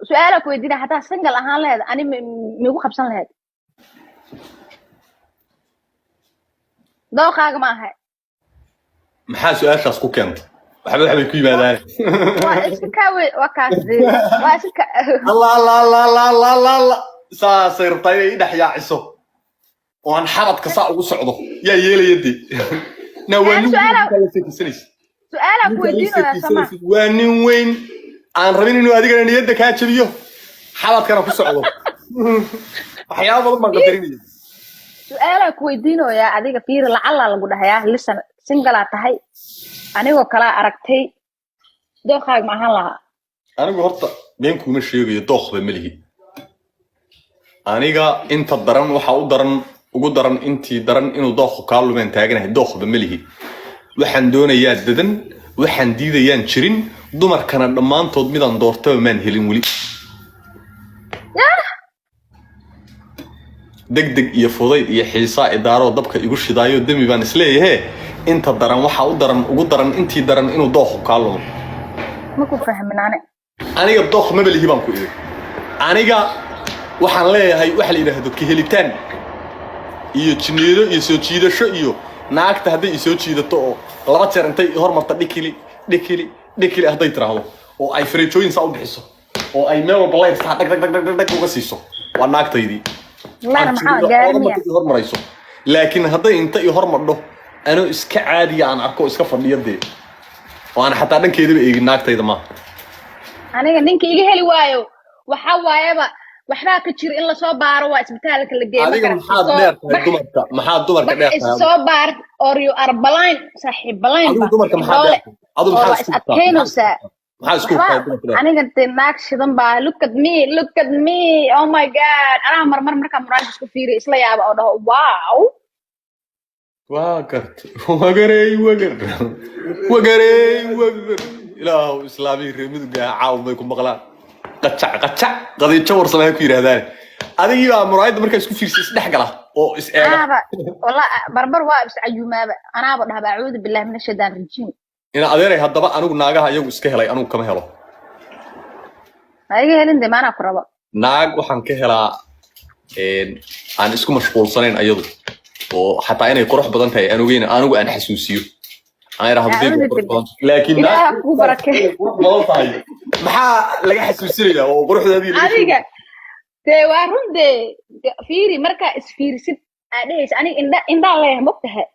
Su-aalaa ku weydiinaya: haddaa single ahaan lahayd, ani miigu qabsan lahayd? Dooqaaga ma ahay? Maxaa su-aashaas ku keenta? Waxba waxbay ku yimaadaan. Waa iska kaa waa kaas dee. Waa iska ka. Allah, Allah, Allah, Allah, Allah, Allah, Allah, saasay rabtaa inay i dhex yaaciso oo aan xabadka saa ugu socdo. Yaa yeelaya dee? Na waa nin weyn la sheekaysanaysa. Su-aalaa ku Ninka la weydiinaya, sama? sheekaysanaysid waa nin weyn aan rabin inuu adigana niyadda kaa jabiyo, xabadkana ku socdo. Waxyaabo badan baan qadarinaya. Su-aalaa ku weydiinayaa. Adiga fiiri, lacalaa lagu dhahayaa, listen, single aa tahay, anigoo kalaa aragtay, dooqaaga ma ahaan lahaa? Anigu horta been kuuma sheegayo, dookba ma lihi aniga. Inta daran waxa u daran, ugu daran intii daran inuu dookhu kaa lumeen taaganahay. Dookba ma lihi. Waxaan doonayaa dadan, waxaan diidayaan jirin. Dumarkana dhammaantood midaan doortaba maan helin weli. Yah. Degdeg iyo fudayd iyo xiisaa idaaroo dabka igu shidaayo, demi baan isleeyahe. Inta daran waxa u daran, ugu daran intii daran inuu dookhu kaa lumo. Ma ku fahmin ani. Aniga dookh maba lihi baan ku idhi. Aniga waxaan leeyahay waxa la yidhaahdo kahelitaan iyo jineedo iyo soo jiidasho iyo naagta hadday isoo jiidato oo laba jeer intay hormarta, dhikili dhikili dhikili hadday tiraahdo oo ay fareejooyin saa u bixiso oo ay meel walba layr saa dhag dhag dhag dhag dhag uga siiso, waa naagtaydii. Layr maxaa gaari miya? Marka i hormarayso. Laakiin hadday inta i hormadho anoo iska caadiya aan arko iska fadhiyo dee, oo aan xataa dhankeedaba eegin, naagtayda maaha. Aniga ninka iga heli waayo, waxa waayaba waxbaa ka jira in lasoo baaro, waa isbitaalka la geeyo. Adiga maxaad dheer tahay dumarka? Maxaad dumarka dheer tahay? Soo baar or you are blind, saaxiib, blind. Adigu dumarka maxaad dheer tahay? Adigu oo maxaad waa isku is adkeynaysaa. Maxaad isku tahay dumarka dheer? Aniga dee naag shidan baa. Look at me, look at me, oh my God. Anaa marmar markaa muraayada isku fiiriyo isla yaaba oo dhaho, "Wow." Waa garta. Wagarey, wagar, wagarey, wagar. Ilaahu, islaamihii reer Miduga ah caawa bay ku maqlaan. Qajac qajac, Qadiijo Warsamay ku yidhaahdaan. Adigii baa muraayadda markaa isku fiirsa isdhex gala oo is eega. Anaaba walla barbar waa is cayuumaaba, anaaba dhahba, "Acuudu billahi min ashaytaan rajiim." Ina adeeray, haddaba anigu naagaha iyagu iska helay, anigu kama helo. Ma iga helin de, maanaa ku rabo. Naag waxaan ka helaa aan isku mashquulsanayn ayadu, oo xataa inay qurux badan tahay aan ogeyn, anigu aan xasuusiyo, aan idhaahdo, "Babe, waa qurux badan." Laakiin naag Ilaaha kugu barakeeyo. qurux badan tahay maxaa laga xasuusinayaa oo quruxdeedii laga Adiga dee waa run dee. Fiiri, markaa isfiirisid aa dhehaysa, aniga indha indhaa leeyahay, mogtahay?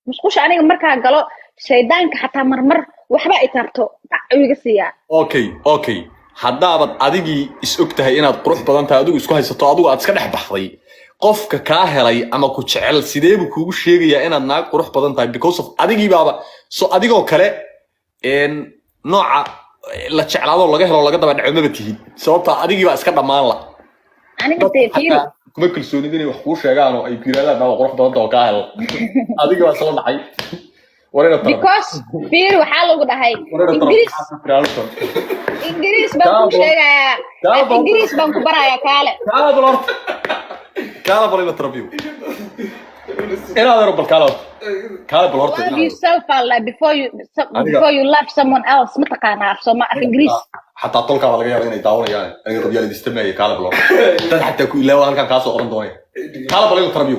Musqusha aniga markaa galo, shaydaanka xataa marmar waxba i taabto, dhac ayuu iga siiyaa. Okay, haddaabad adigii is og tahay inaad qurux badan tahay, adigu isku haysato, adigu aad iska dhex baxday, qofka kaa helay ama ku jecel sidee buu kuugu sheegayaa inaad naag qurux badan tahay? Because of adigii baaba so adigoo kale nooca la jeclaado, laga helo, laga daba dhaco maba tihid, sababtaa adigii baa iska dhammaan la. Aniga dee fiiri. Xataa kuma kalsoonid inay wax kuu sheegaan oo ay ku yidhahdaan, "Naa waa qurux badan tahay oo kaa helo." Adigii baa isla dhacay warina tarab. Because fiiri, waxaa lagu dhahay Warina tarab. Ingiriis, Ingiriis baan kuu sheegayaa. Kaaba. Ingiriis baan ku barayaa, kaale. Kaala bal horta, kaala bal ina tarabiyo, inaad ero bal, kaala horta, kaala bal horta. Love yourself alla before you love someone else. Ma taqaanaa af Sooma, af Ingiriis? Xataa tolkaaba laga yaaba inay daawanayaan. Aniga qabyaal idistamaya. Kaala bal horta, dad xataa ku ilaawa halkan kaasoo qoran doonaya. Kaala bal ina tarabiyo.